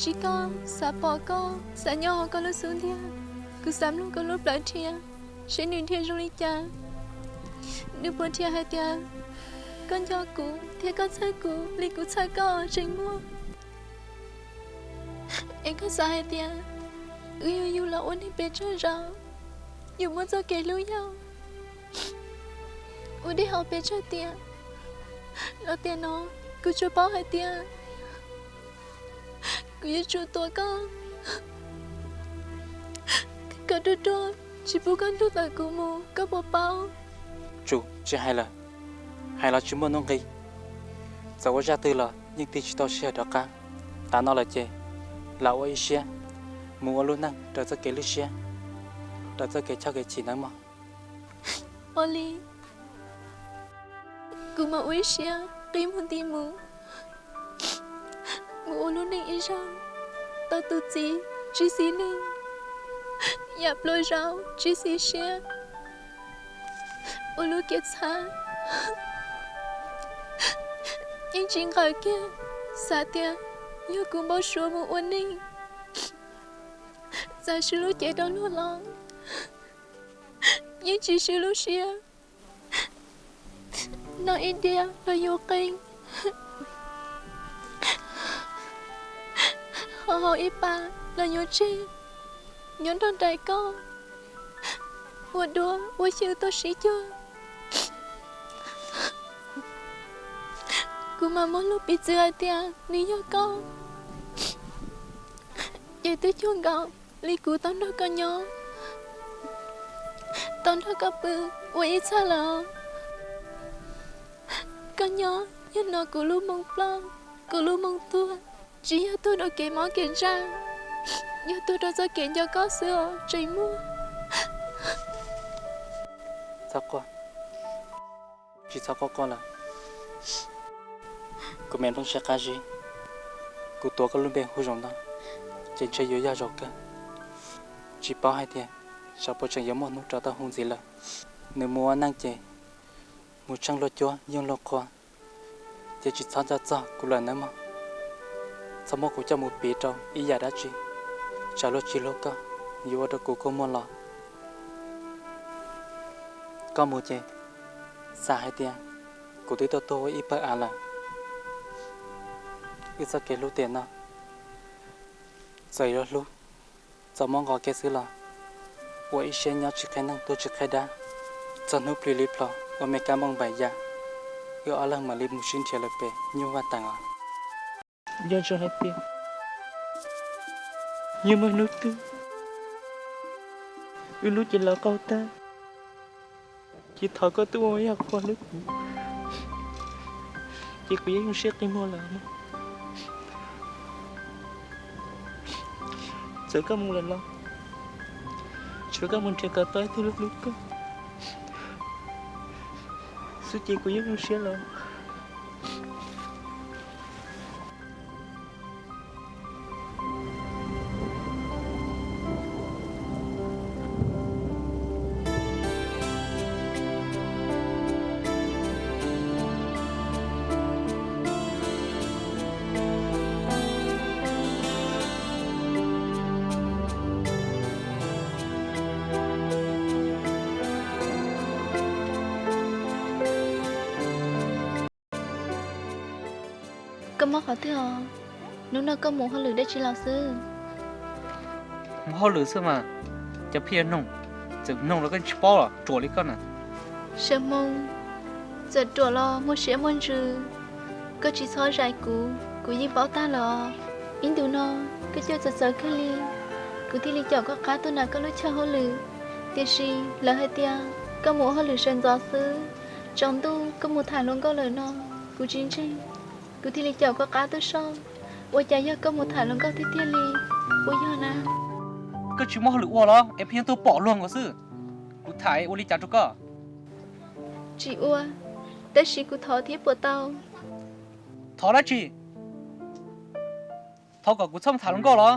Tsis koj xav pom koj, xav nyob hauv koj lub xub ntiag, kuv xav mloog koj lub plawv dhia, seb nws dhia zoo li cas. Nws puas dhia hais tias koj nco kuv thiab koj txhawj kuv li kuv txhawj koj tseem muaj. Es koj xav hais tias wb yuav yug los ua neej pes tsawg zaus, yuav muaj txoj kev hlub yau ua dej haus pes tsawg tiam los tiam no, kuv tsuas paub hais tias kuv yuav tsum tuav koj kom ruaj ruaj, tsis pub koj nrug tawm kuv mus, koj puas paub? Tsum, tsis hais lawm, hais los tsis muaj nuj nqis. Txawm ua zaj twg los yeej tig tsis tau sij hawm rov qab. Tav no lawm ces lam ua ib siab mus ua lub neej raws txoj kev lwj siab, raws txoj kev choj kev chim nawb mog. Ua li, kuv mam ua ib siab qi muag nti mus, mus ua lub neej ib zaug tau tus txiv tsis xis neej, yam pluas zaus tsis xis siab, ua lub kev txhav. Yeej tsis nqawm kiag, xav tias yog kuv npau suav mus ua neej, txawm swb lub cev rau luag los yeej tsis swb lub siab. Noj ib diav los yuav qees, ho haus ib pas los yuav tseg, nyob nrog nraim koj ua duab ua xyw tau sib cuag. Kuv mam muab lub piv txwv hais tias nws yog koj, ces twb cuag nkaus li kuv tau nrog koj nyob, tau nrog koj pw ua ib txhais lawm. Koj nyob yog no kuv lub moo ploj, kuv lub moo tuag, tsis yog tuag rau kev mob kev ntsaj, yog tuag rau txoj kev nco koj xwb os tseem muaj. Txhob quaj, tsis txhob quaj quaj lawm. Kuv me nplooj siab qab zib, kuv tuav koj lub npe hu zaum no ces ntshe yuav yog zaum kawg. Tsis paub hais tias xyov puas tseem yuav muaj hnub rov tau hu ntxiv lawm. Nws mus ua neej ces mus tsheej luag cuab yeej luag qhua, ces tsis txhob nco txog kuv lawm nawb mog. Txhob muab kuv coj mus piv rau ib yam dab tsi, tsam luag tsis hlub koj yuav ua rau kuv kua muag los. Koj mus ces xav hais tias kuv twb tuaj tuag ua ib pawg av lawm. Wb txoj kev hlub tiam no txawm yuav hlub txaus muab nqos kiag xwb los ua ib siab nyob tsis qhib neeg tuag tsis qhib dab. Txog hnub plig li plho ua me kab npauj npaim ya, wb ob leeg mam li mus sib nrhiav lawm pem nyuj vaj teem os. Nco ntsoov hais tias yog muaj hnub twg wb hlub ces los qaug tag, ces thov koj tuaj ua yam qhua hlub kuv, ces kuv yeej zoo siab qi muag lawm. Txawm koj mus lawm los, tsuav koj mus nrhiav kom tau ib tug hlub hlub koj xwb ces kuv yeej zoo siab lawm. Koj mob qhov twg os? Hnub no koj mus hauj lwm dab tsi los xwb? Mus hauj lwm xwb mas, cas pheej yuav noog, txawm noog los koj tsis paub los ruam li koj na. Sawv hmoo, txawm ruam los muaj siab muaj ntsws, koj tsis txhob zais kuv, kuv yeej paub tag lawm os. Ib ntus no koj coj txawv txawv kawg li, kuv thiaj li caum koj qab tuaj nram koj lub chaw hauj lwm, tiam sis lawv hais tias koj mus ua hauj lwm sawv ntxov xwb, tsaus ntuj koj mus tham hluas nkauj lawm no kuv tsis ntseeg, kuv thiaj li caum koj qab tuaj soj. Ua cas yog koj mus tham hluas nkauj tiag tiag li, puas yog na? Koj tsis muaj hauj lwm ua los es pheej yuav tuaj pom luag nkaus xwb? Kuv tham ua li cas rau koj? Tsis ua, tab sis kuv thov thiab puas tau? Thov dab tsi? Thov kom kuv txhob mus tham hluas nkauj los?